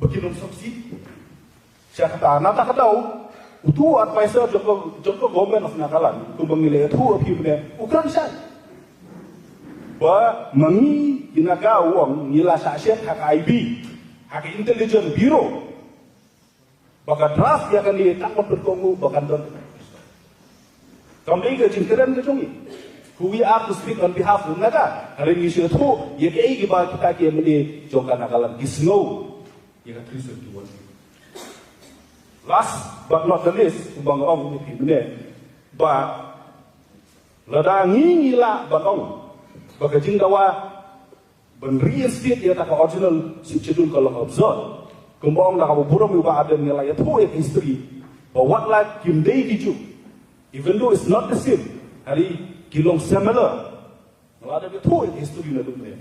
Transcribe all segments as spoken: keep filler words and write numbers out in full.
Ba kin ym succeed. Sha kata, na kata ka daw, utu u advisor jong ka, jong ka Government of Nagaland, kumba ngi la ïathuh ha phi mynne, u kren shai. Ba ma ngi ki Naga, u ong, ngi la shah shet ha ka I B, ha ka Intelligence Bureau. Ba ka draft ïa kane, tang ban pynkohnguh ba kan don. Kam dei ka jingkren ka jong ngi. Who we are to speak on behalf of Naga? Hynrei ngi shu ïathuh ïa kiei kiba kita ki M L A jong ka Nagaland ki sngew ïa ka three seventy-one. Last but not the least, kumba nga ong ïa phi mynne, ba lada ngi, ngi lah ban ong ba ka jingdawa ban reinstate ïa kata ka original Sixth Schedule ka long absurd. Kumba ong da kaba burom ïa u Bah Ardent, ngi la ïathuh ïa ka history ba wat la kim dei kijuh, even though it's not the same, hynrei ki long similar. Ngi la dep ïathuh ïa ka history naduh mynne.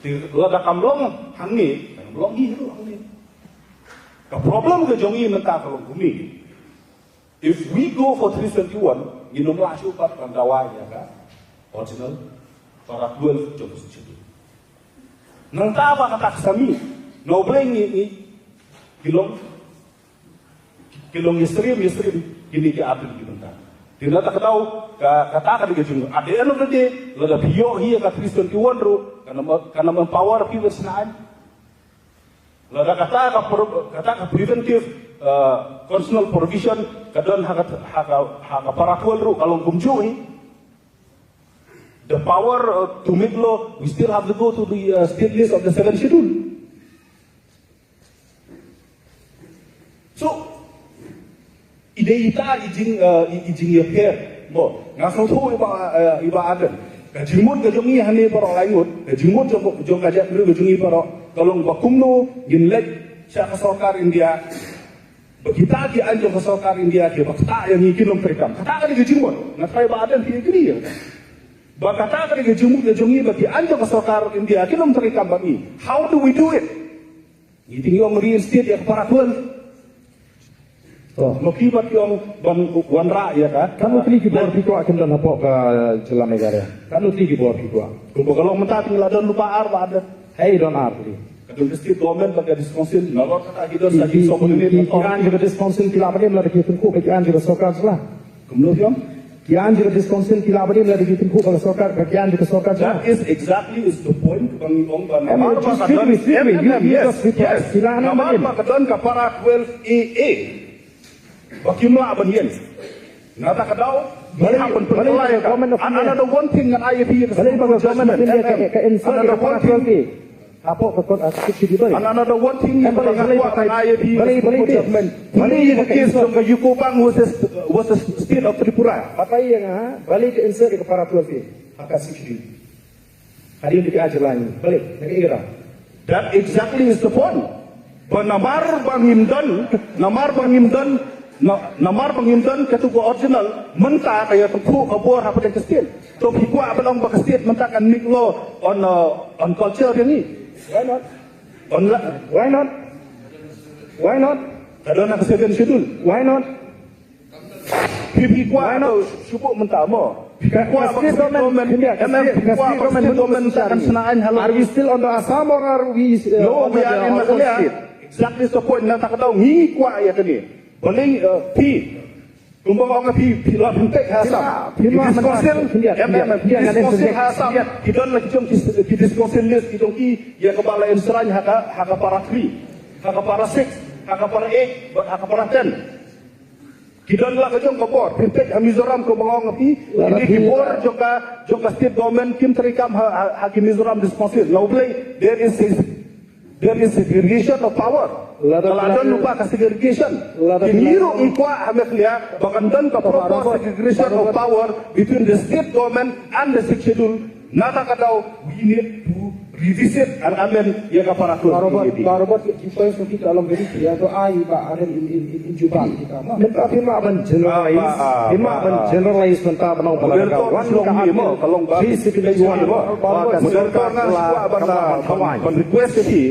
Te lada kam long hangne, kam long hi ruh hangne. Ka problem ka jong ngi mynta ka long kumne. If we go for three seventy-one, ngin ym lah shuh pat ban dawa ïa ka original para twelve jong ka Sixth Schedule. Nangta ba kata ka sa mih, na U Blei ngi, ngi, ki long, ki long ïasyriem, ïasyriem kine ki ar tylli ki bynta. Te na kata ka daw, ka, kata ka dei ka jingmut. At the end of the day, lada phi ïoh hi ïa ka three seventy-one ruh, kan ym, kan ym empower phi ban shna aiñ. Lada kata ka pro-, kata ka preventive, uh, constitutional provision ka don ha ka, ha ka, ha ka para twelve ruh ka long kumjuh hi. The power, uh, to make law, we still have to go to the, uh, state list of the seven schedule. So, i dei ita i jing, eh, i, i jingïapher. Mo, nga sngewthuh i Bah, eh, i Bah Ardent. Ka jingmut ka jong ngi hangne baroh lai ngut, ka jingmut jong, jong ka jaitbynriew ka jong ngi baroh, ka long ba kumno ngin leit sha ka sorkar India, ba kita ki aiñ jong ka sorkar India kiba ktah ïa ngi kin ym treikam. Kata ka dei ka jingmut. Nga tharai Bah Ardent phi agree ïa kata. Ba kata ka dei ka jingmut ka jong ngi ba ki aiñ jong ka sorkar India kin ym treikam bad ngi. How do we do it? Ngi te ngi ong reinstate ïa ka para twelve. To. Mo ki pat ki ong ban wanrah ïa ka. Katno tylli ki bor phi kwah kin don hapoh ka jylla Meghalaya? Katno tylli ki bor phi kwah? Kumba ka long mynta te ngi la don lypa ar, Bah Ardent. Hei, don ar tylli. Ka don ka state government bad ka district council, nalor kata ki don sa ki, ki, ki, ki aiñ jong ka district council ki lah ban im lada ki tyngkhuh bad ki aiñ jong ka sorkar jylla? Kumno phi ong? Ki aiñ jong ka district council ki lah ban im lada ki tyngkhuh bad ka sorkar, bad ki aiñ jong ka sorkar jylla? That is exactly is the point ba ngi ong ba namar ba ka don M M M, yes, yes. Namar ba ka don ka para twelve A A. Ba kim lah ban ïeng. Na kata ka daw, balei, balei ka Government of India, another one thing ngan ai ïa phi, balei ba ka Government of India ka, ka insert ïa ka para twelve A? Hapoh ka court, ah, ka Sixth Schedule. And another one thing, eh, balei, balei, balei, balei, balei, balei, balei, balei, balei, balei, balei, the case jong ka Ecobank versus, versus State of Tripura. Batai ïa nga, ha? Balei ka insert ïa ka para twelve A ha ka Sixth Schedule? Hadien ba ki aiñ jylla ïa ngi. Balei, na kaei ka daw? That exactly is the point. Ba namar ba ngim don, namar ba ngim don, na-, namar ba ngim don katu ka original, mynta ka ïatyngkhuh ka bor hapdeng ka state. To phi kwah ban ong ba ka state mynta kan make law on, uh, on culture ïa ngi? Why not? On la- Why not? Why not? Ka don ha ka seven schedule. Why not? Phi, phi kwah, why not? To shu buh mynta mo. Phi kwah ba ka state government, India, ka state, ka state government mynta kan shna aiñ halor. Are we still under Assam or are we, uh, no, we are in Meghalaya. Exactly the point. Na kata ka daw ngi kwah ïa kane. Balei, uh, phi, kumba ong phi, phi la pynpeit ha Assam. Ki district council, M M M, ki district council ha Assam, ki don la ki jong ki, ki district council list ki jong ki, ïa kaba la enshrine ha ka, ha ka para three, ha ka para six, ha ka para eight, bad ha ka para ten. Ki don la ka jong ka bor, pynpeit ha Mizoram, kumba nga ong ïa phi, kine ki bor jong ka, jong ka state government kim treikam ha, ha, ha ki Mizoram District Council. Nga U Blei, there is a, there is segregation of power. Ka la don lypa ka segregation. Kine ruh ngi kwah ha Meghalaya ba kan don ka proper segregation of power between the state government and the Sixth Schedule. Na kata ka daw, we need to Revisit and amend ïa ka para close. Barobat, barobat ki points ki ka long very clear. To ai ba aden in in in jubab kita. Mynta phi mah ban generalize, phi mah ban generalize mynta ban ong ba ka wan ka long ba three seventy one ba ka moderator ngan shuwa ban ban request ïa phi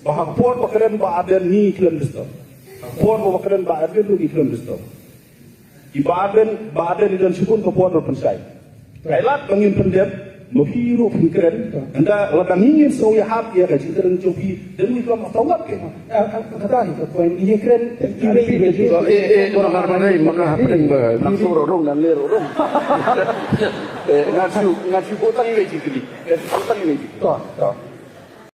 ba ha por ba kren ba aden ngi khlem disturb. Ha por ba kren ba aden ngi khlem disturb. I Bah Ardent, Bah Ardent i don shibun ka por ban pynshai. Kai lad ba ngin pyndep, ma phi ruh phin kren. Ynda lada ngi ngin sngew ïahap ïa ka jingkren jong phi, then we come afterward ke. Ah, ah, kata hi ka point, i kren, i kren, i kren. Eh, eh, kong Ardent, ma nga hapdeng ba, nang sngewrong, nang lerong. Eh, ngan shu, ngan shu botang i wei jingkylli. Ngan shu botang i wei jingkylli. To, to.